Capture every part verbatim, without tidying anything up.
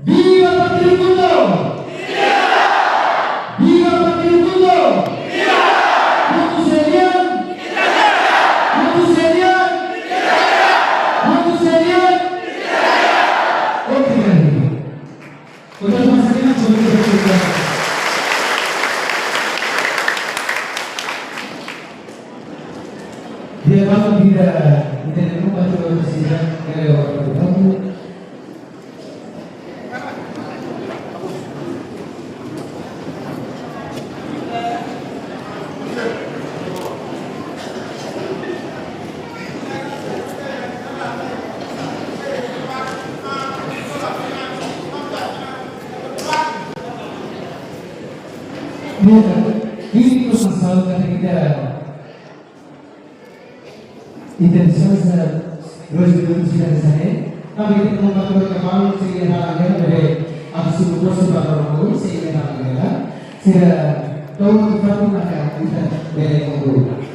Viva Partidu KHUNTO! Viva Partidu KHUNTO! Votu sé nian? Votu sé nian? Votu sé nian? Obrigadu. Obrigadu, mas que não foi. Dia baru tidak, tidak lupa coba sida, kalau orang. Mira, ini khusus masalah kita. Intensaun, eh, dois minutos de mensaje. Tanba ita toma troka balun, se iha hal yang bele, absolutu se ba balun, se iha hal yang, sira tau di fatu maka ita bele konklude.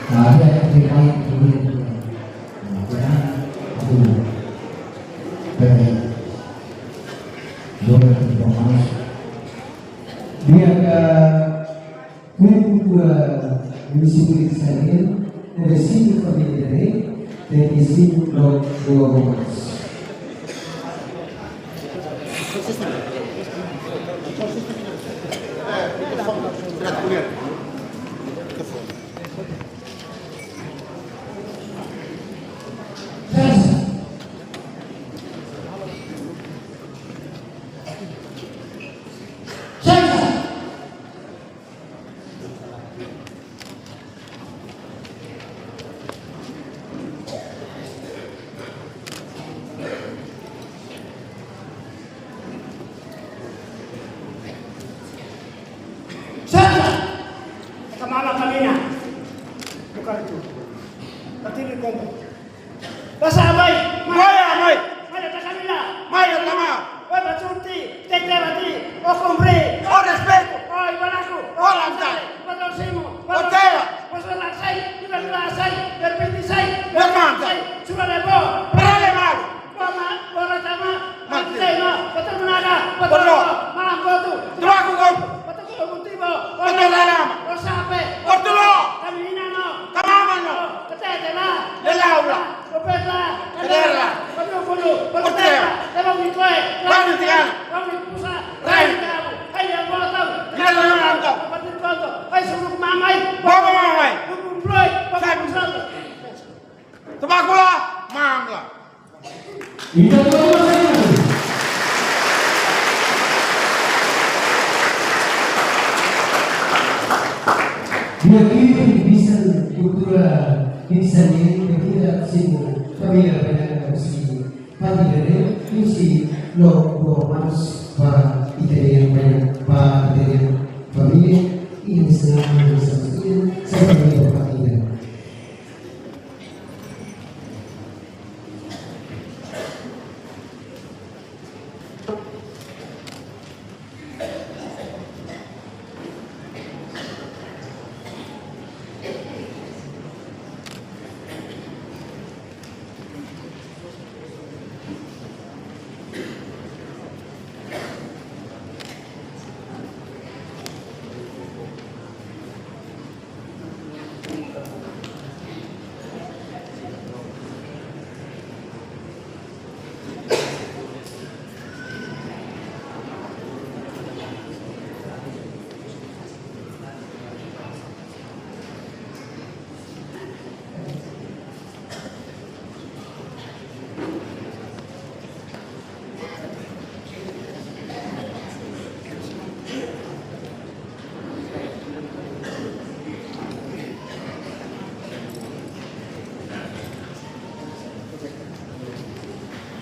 Ada yang terkait dengan, nah, aku, eh, boleh informasi. Dia ke Kultura munisípiu de Sanil, de cinco famílias de, de cinco no dos. Senta! Ita mama kamina. Bukan itu. Berdiri kondo. Basa amai. Mai amai. Mai datang kamina. Mai datang ma. Oi, basuti, tete bati, o kumpri. O respeitu. O ibanaku. O lantai. Patrosimu. O tela. Pasola sai, dura dura sai, berbiti sai, berman sai, sura lebo. Prale malu. Boma, bora tama, mati. Mati no, betul menaga, betul. Betul. Malam gotu. Tuaku gotu. Betul gotu tibo. Betul dalam. Rosape. Betul. Kami hina no. Kamama no. Kete tela. Lela ula. Kopetla, Kadera, Kadera, Padukulu, Portela, Padukulu, Lewang Nikoe, Lewang Nikoe, Lewang Nikoe, Lewang Nikoe, Rai Nikabu, Hai Yang Botau, Hai Yang Botau, Patir Koto, Hai Suruk Mamai, Baba Mamai, Lukun Broi, Baba Sai Musato. Tebakula, Mamla. Ita toma saja. Dia kiri bisa kultura bisa ni tidak sibuk. Família banyak si família ni si lo bo mas pa ita yang banyak pa ita yang família ini selama ini sama ini sama ini família.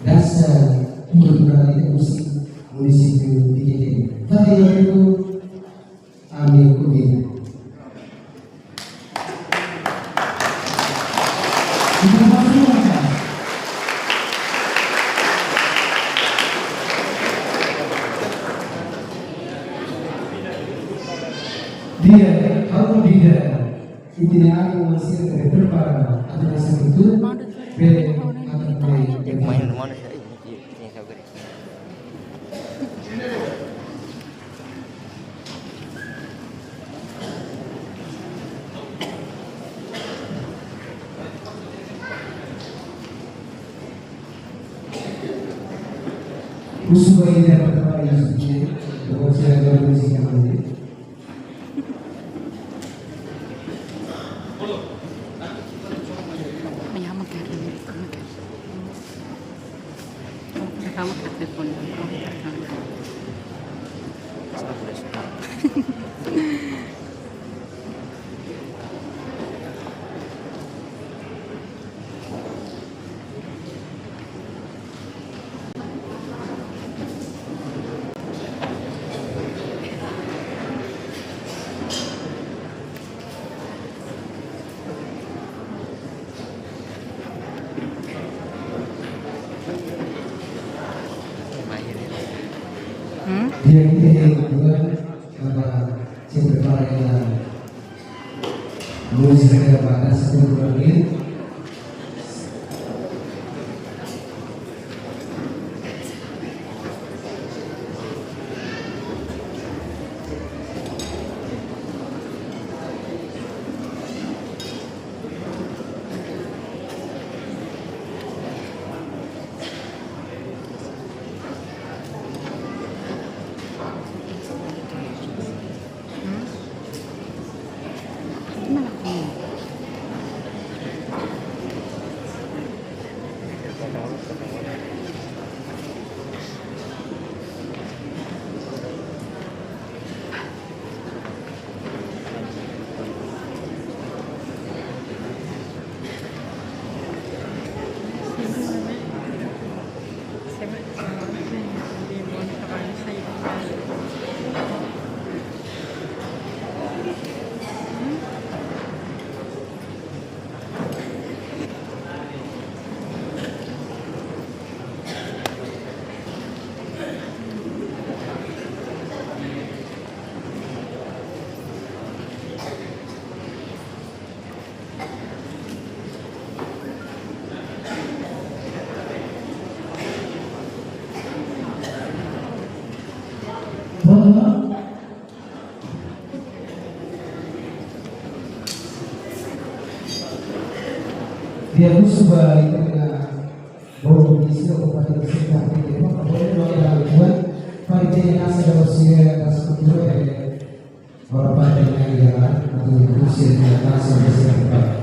Dasar Kulturál Musik Munisípiu Dikete. Fadil Rico, ami kumi. Dia, halo dia. Ita-nia anu masih ada prepara atau nasi itu, be, atau main, be, main. Mana saya? Ini, ini, ini, saya beri. Husu ba ita pertama yang suci, bahwa saya ada musik yang penting. Hmm? Dia ini yang kedua, karena saya prepara yang música para essa cultura aqui. Yang musuh ba ita-nia bolu misi, okupante misi, tapi dia apa, boleh lo ada tuan, panitia yang nasa dalam sini, nasa kultura, eh, orang pada yang ada, atau musim yang nasa, musim apa.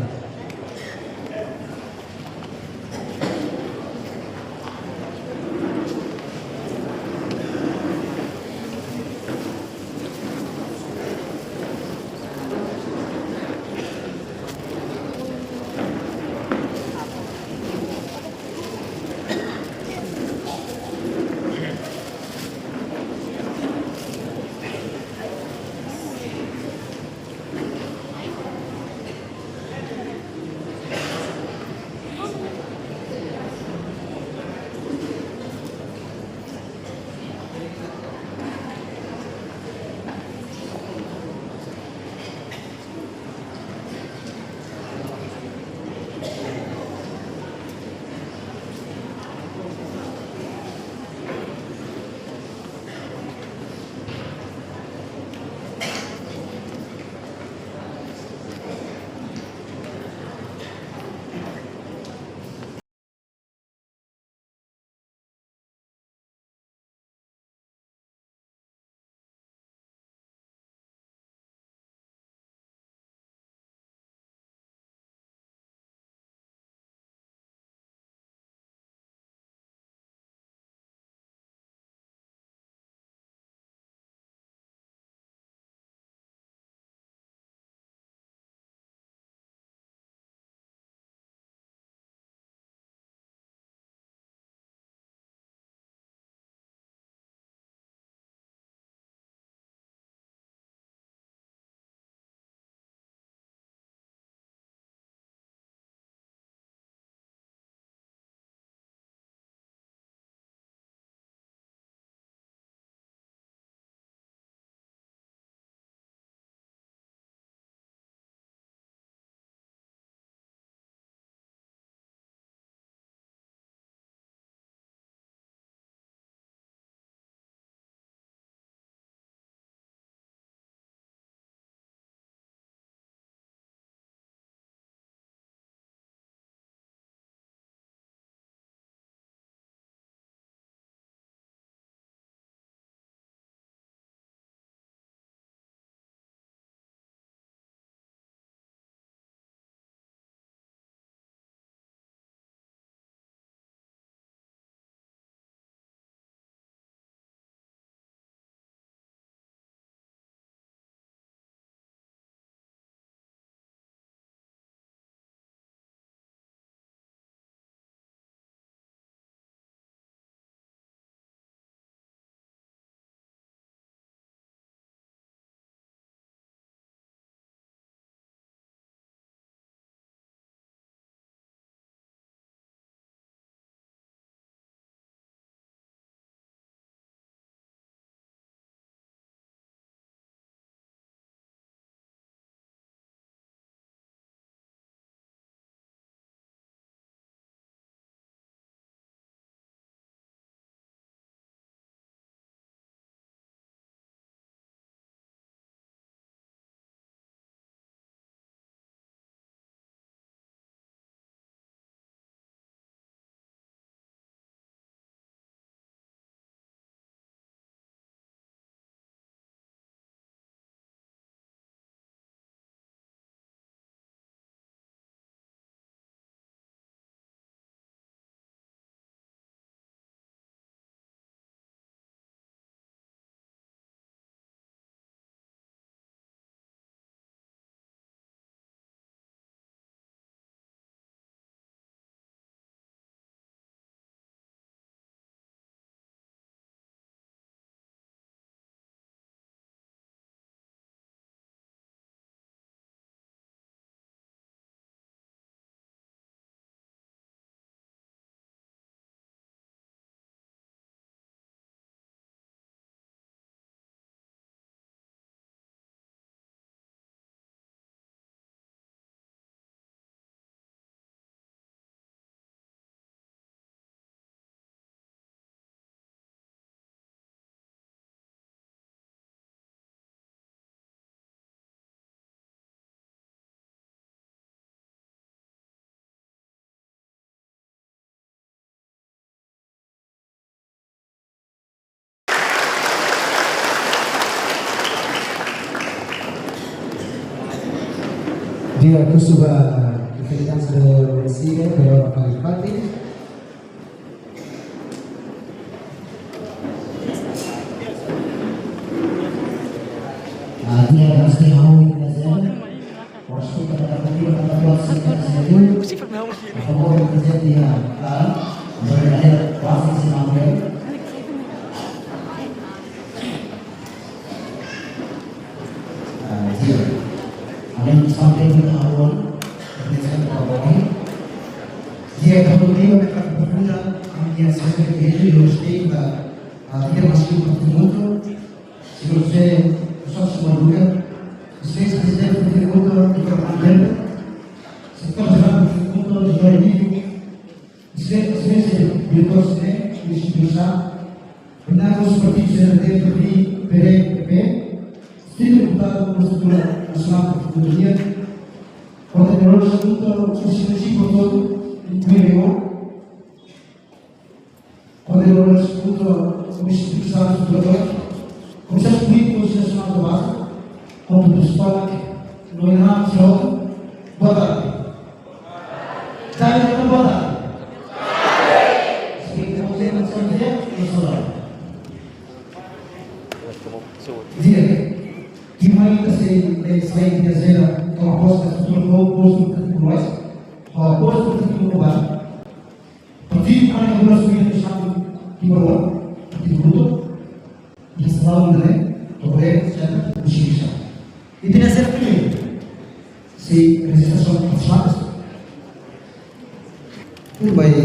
Di'ak, husu ba reprezentante do Recife, pelo Paripati. Ah, di'ak, nós temos a única zona. Por escuta da cultura da tua cidade, a favor do presente, ah, verdadeiro, quase se não vê. Ah, di'ak. Além de sampai ke tahun, biasa kita bawa. Di'ak, ha'u hanoin katak profunda ami-nia sosiedade, i respeita, ah, ita masih bertemu. Se você só se maluca, se você quiser bertemu, fica com a gente. Se for para bertemu, de vai livre. Sira, sira, sira, diretór sira, instituisaun, benar os partidos C N T, P D, P D, P P, sira deputadu, Constituisaun Nasionál, Constituisaun, koordenadór, junto, os institutos, todo, incluindo, koordenadór, junto, os institutos, todo, komisáriu polítiku, Constituisaun Nasionál, Constituisaun, Constituisaun, no irá, boa tarde. Dai, boa tarde. Di'ak, ita sei, eh, sai di zona, toma posse, ita tudo bom, posto, ita tudo mais. Ó, posto, ita tudo bom. Partidu para que nós subimos, sabe, que bom, partidu bruto. Ita selalu, né? Problema, certo? Justiça. Ita sei, rejistrasaun, partisipa. Tudo bem.